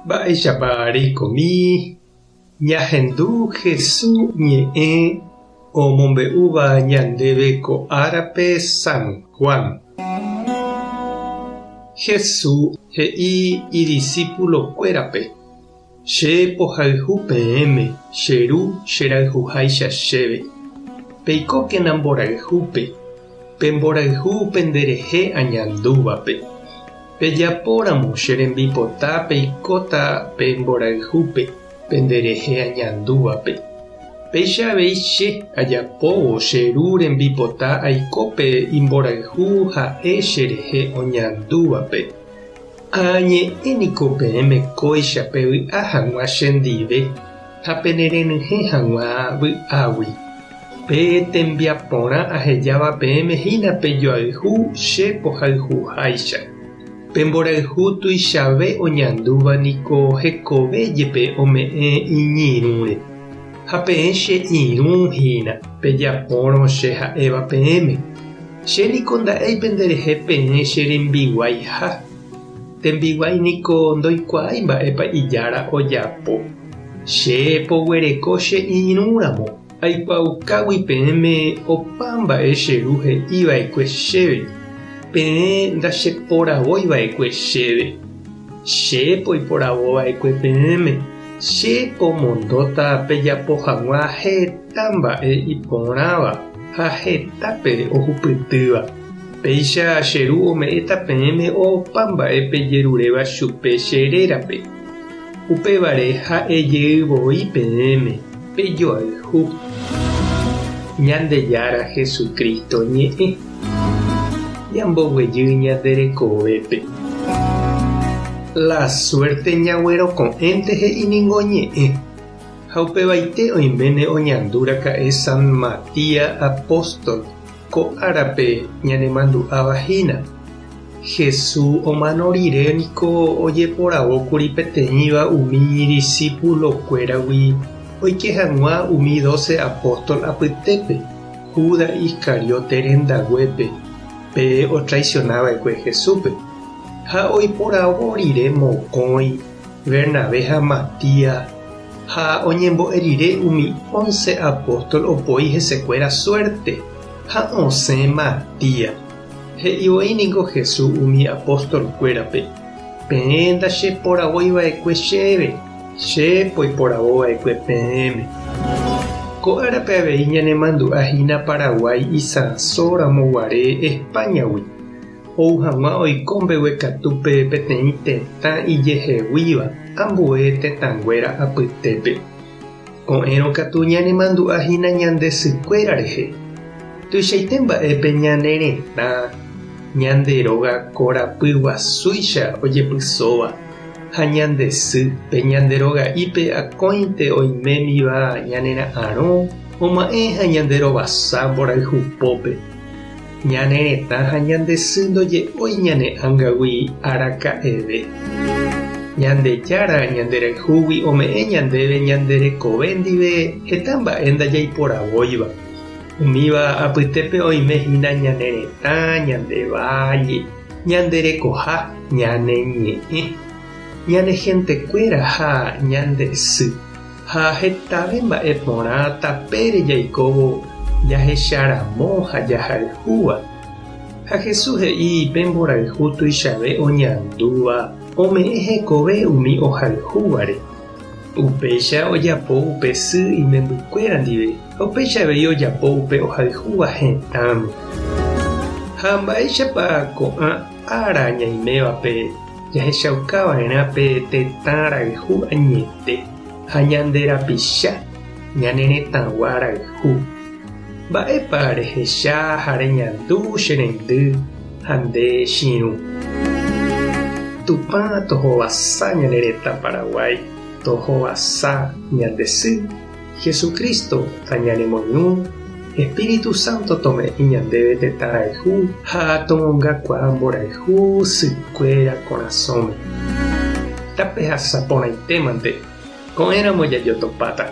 Mba'éichapa reikomi ñahendu Hesu ñe'ẽ omombe'úva ñandéve ko árape San Juan? Hesu he'i idisípulokuérape, Che pohayhu peẽme, che Ru cherayhuháicha chéve. Peikókena mborayhúpe, pe mborayhu penderehe añandúvape. Pejapóramo che rembipota peikóta pe mborayhúpe pende rehe añandúvape. Péicha avei che ajapóvo che Ru rembipota aiko pe imborayhu ha'e che rehe oñandúvape. Añe'ẽ niko peẽme kóicha pevy'a hag̃ua chendive ha penerenyhẽ hag̃ua vy'águi. Pe tembiaporã ahejáva peẽme hína pejoayhu che pohayhuháicha. Pe mborayhu tuichave oñandúva niko hekove jepe ome'ẽ iñirũre. Ha peẽ che irũ hína, pejapórõ che ha'éva peẽme. Che niko nda'éi penderehe peẽ che rembiguaiha. Tembiguái niko ndoikuaái mba'épa ijára ojapo. Che poguereko che irũ ramo, aikuaaukágui peẽme opa mba'e che Ru he'i va'ekue chéve, peẽ ndacheporavói va'ekue chéve. Che poiporavo va'ekue peẽme, che pomondóta pejapo hag̃ua heta mba'e iporãva ha hetápe ohupytýva. Péicha che Ru ome'ẽta peẽme opa mba'e pejeruréva chupe che rérape. Upévare ha'e jey voi peẽme, pejoayhu. Ñandejára Jesucristo ñe'ẽ. Ñamboguejy ñande rekovépe. La suerte ñagueroko'ẽnte he'i ningo ñe'ẽ. Ha upevaite oiméne oñandu raka'e San Matías apóstol. Ko árape ñanemandu'áva hína. Jesús omano rire niko ojeporavókuri peteĩva umi idisipulokuéragui oike hag̃ua umi dóse apóstol apytépe, Judas Iscariote rendaguépe, pe otraisionava'ekue Jesúspe. Ha oiporavo rire mokõi, Bernabé ha Matías, ha oñembo'e rire umi ónse apóstol opoi hesekuéra suérte, ha osẽ Matías. He'i voi ningo Jesús umi apostolkuérape, Peẽ ndacheporavói va'ekue chéve, che poiporavo va'ekue peẽme. Ko árape avei ñanemandu'a hína Paraguái isãso ramo guare Espáñagui, ou hag̃ua oiko mbeguekatúpe peteĩ tetã ijeheguíva ambue tetãnguéra apytépe. Ko'ẽrõ katu ñanemandu'a hína ñande sykuéra rehe. Tuichaite mba'épe ñane retã, ñande róga korapy guasúicha ojepysóva, ha ñande sy pe ñande roga'ípe akóinte oimémiva ñanera'arõ oma'ẽ ha ñande rovasa mborayhupópe. Ñane retã ha ñande sy ndoje'ói ñane ángagui araka'eve. Ñandejára ñanderayhúgui ome'ẽ ñandéve ñande rekove ndive heta mba'e ndajaiporavóiva. Umíva apytépe oime hína ñane retã, ñande válle, ñande rekoha, ñane ñe'ẽ, ñane hentekuéra ha ñande sy. Ha hetave mba'e porã tapére jaikóvo jahecharamo ha jahayhúva. Ha Jesús he'i pe mborayhu tuichave oñandúva ome'ẽ hekove umi ohayhúvare. Upéicha ojapo upe sy imembykuéra ndive ha upéicha avei ojapo upe ohayhúva hetãme. Ha mba'éichapa ko'ã ára ñaimévape Jahechauka va'erã pe tetã rayhu añete ha ñande rapicha ñane retãgua rayhu. Mba'épa rehecha ha reñandu che reindy ha nde chirũ? Tupã tohovasa ñane retã Paraguái, tohovasa ñande sy. Jesucristo tañanemoirũ, Espíritu Santo tome'ẽ ñandéve tetã rayhu ha tomongakuaa mborayhu sykuéra korasõme. Tapehasa porãitémante, ko'ẽramo jajotopáta.